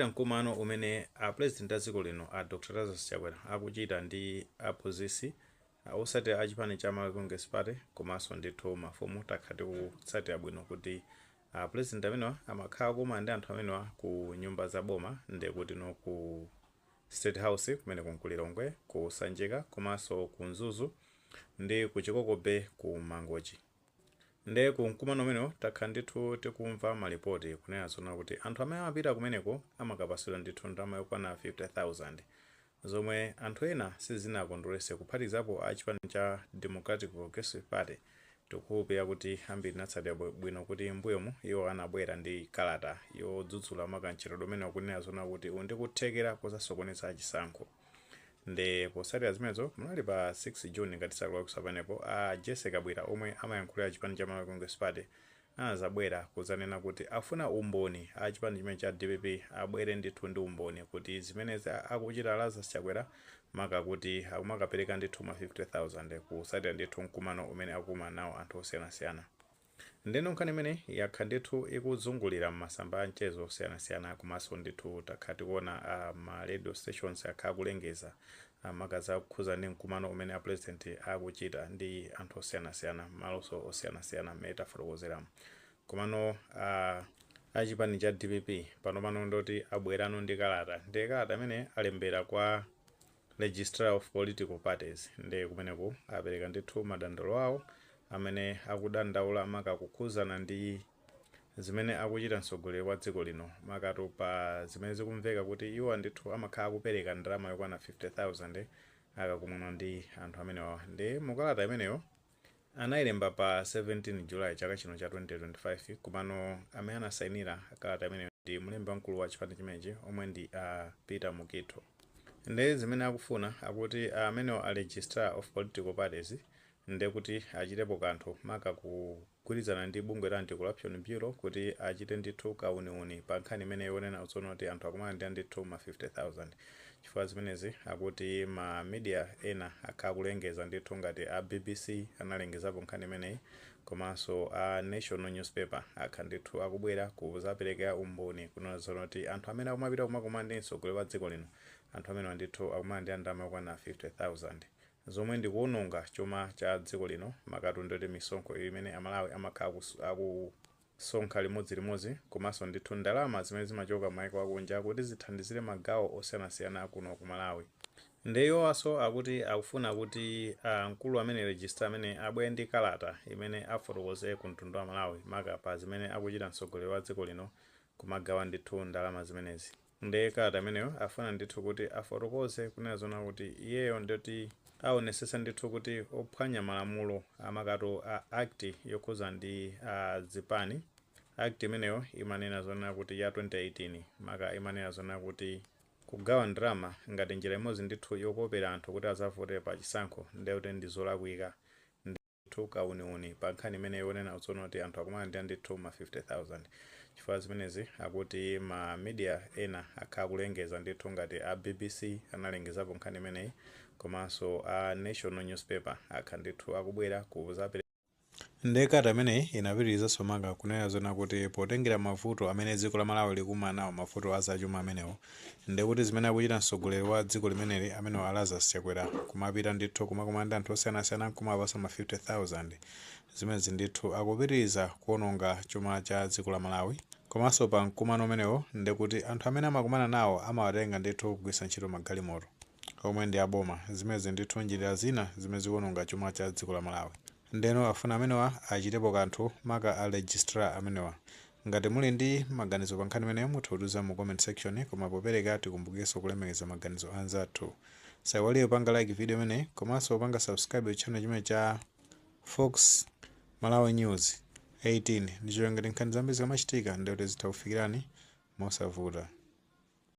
Mkumano umene a President a dziko lino a Dr Lazarus Chakwera akuchita ndi aphunzitsi osati a chipani cha Malawi Congress Party komanso ndithu mafumu, takhala tikutsatira bwino kuti a President amenewa amakhala kumana ndi anthu amenewa ku nyumba za boma, ndekuti no ku State House kumene ku Lilongwe, ku Sanjika komanso ku Mzuzu ndi ku Chikoko Bay ku Mangochi. Nde ku mkumano umenewo takhala ndithu tikumva malipoti kunena zona kuti anthu amene amapita kumeneko amakapasidwa ndithu ndalama yokwana 50,000, zomwe anthu ena sizinakondwerese, kuphatikizapo a chipani cha Democratic Progressive Party. Tikukhulupirira kuti ambiri tinatsatira bwino kuti mbuyomu iwo anabwera ndi kalata yodzudzula maka mchitidwe umenewo, kunena zona kuti uli ndi kuthekera kozasokoneza chisankho. Nde potsatira zimenezo, munali pa 6 June ngati sakulakwitsa, panepo a Jesse Kabwira omwe amayankhulira chipani cha Malawi Congress Party anazabwera kuzanena kuti afuna umboni, a chipani chimene cha DPP abwere ndithu ndi umboni kuti zimenezi akuchita Lazarus Chakwera, maka kuti akumakapereka ndithu ma 50,000 kutsatira ndithu mkumano umene akukumana nawo anthu osiyanasiyana. Ndeno nkhani imene yakha ndithu ikuzungulira m'masamba a mchezo osiyanasiyana, komanso ndithu takhala tikuona ma radio stations akhala kulengeza maka zakukhuza ndi mkumano umene a President akuchita ndi anthu osiyanasiyana malonso osiyanasiyana mmene tafotokozeramo. Komano achipani cha DPP panopano ndoti abwerano ndi kalata, ndi kalata imene alembera kwa Registrar of Political Parties. Ndi kumeneku apereka ndithu madandaulo awo amene akudandaula maka kukhuzana ndi zimene akuchita mtsogoleri wa dziko lino, makatu pa zimene zikumveka kuti iwo ndithu amakhala akupereka ndalama yokwana 50,000 akakumana ndi anthu amenewa. Ndi mukalata imeneyo anayilemba pa 17 July chaka chino cha 2025, komano amene anasayinira kalata imeneyo ndi mlembi wamkulu wa chipani chimenechi omwe ndi Peter Mukitho. Ndi zimene akufuna, akuti amenewo a Registrar of Political Parties ndekuti achitepo kanthu, maka kugwirizana ndi bungwe la Anti-Corruption Bureau, kuti achite ndithu kauniuni pa nkhani imene yonena tsono kuti anthu akumalandira ndithu ma 50,000, chifukwa zimenezi akuti ma media ena akhala kulengeza ndithu, ngati a BBC analengezapo nkhani imeneyi, komanso a National Newspaper akhala ndithu akubwera kuzapereka umboni kunena zono kuti anthu amene akumapita kumakumana ndi mtsogoleri wa dziko lino, anthu amene ndithu akumalandira ndalama yokwana 50,000, zomwe ndikuwononga chuma cha dziko lino, makatu ndoti misonkho imene Amalawi amakhala akusonkha limodzilimodzi, komanso ndithu ndalama zimene zimachoka m'mayiko akunja kuti zithandizire magawo osiyanasiyana kuno ku Malawi. Ndiyowaso akuti akufuna kuti mkulu amene registrar amene abwere ndi kalata imene afotokoze ku mtundu wa Malawi maka pa zimene akuchita mtsogoleri wa dziko lino kumagawa ndithu ndalama zimenezi. Ndiye kalata imeneyo afuna ndithu kuti afotokoze kunena zona kuti iyeyo ndoti aonesesa ndithu kuti ophwanya malamulo amakatu a Act yokhuza ndi zipani. Act imeneyo imanena zonena kuti ya 2018 maka imanena zonena kuti kugawa ndalama ngati njira imodzi ndithu yokopera anthu kuti azavote pa chisankho ndekuti ndi zolakwika. Ndithu kauniuni pa nkhani imene yonena tsono kuti anthu akumalandira ndithu ma 50,000, chifukwa zimenezi akuti ma media ena akhala kulengeza ndithu, ngati a BBC analengezapo nkhani imeneyi, komanso a National Newspaper akhala ndithu akubwera kuzapereka. Ndiye kalata imeneyi inapitirizanso maka kunena zona kuti potengera mavuto amene dziko la Malawi likumana nawo, mavuto azachuma amenewo, ndekuti zimene akuchita mtsogoleri wa dziko limeneli amenewo a Lazarus Chakwera kumapita ndithu kumakumana ndi anthu osiyanasiyana kumapasa ma 50,000, zimenezi ndithu akupitiriza kuononga chuma cha dziko la Malawi. Komanso pa mkumano umenewo ndekuti anthu amene amakumana nawo amawatenga ndithu kugwiritsa ntchito magalimoto omwe ndi aboma. Zimenezi ndithu njira zina zimene zikuononga chuma cha dziko la Malawi. Ndeno afuna amenewa achitepo kanthu, maka a registrar amenewa. Ngati muli ndi maganizo pa nkhani imeneyo, mutha kutiuza mu comment section. Koma popereka, tikumbukirenso kulemekeza maganizo anzathu. Saiwalire kupanga like video imeneyi komanso kupanga subscribe channel chimene cha Fox Malawi News 18, ndicho ngati nkhani zambiri zikamachitika ndikuti zitha kufikirani mosavuta.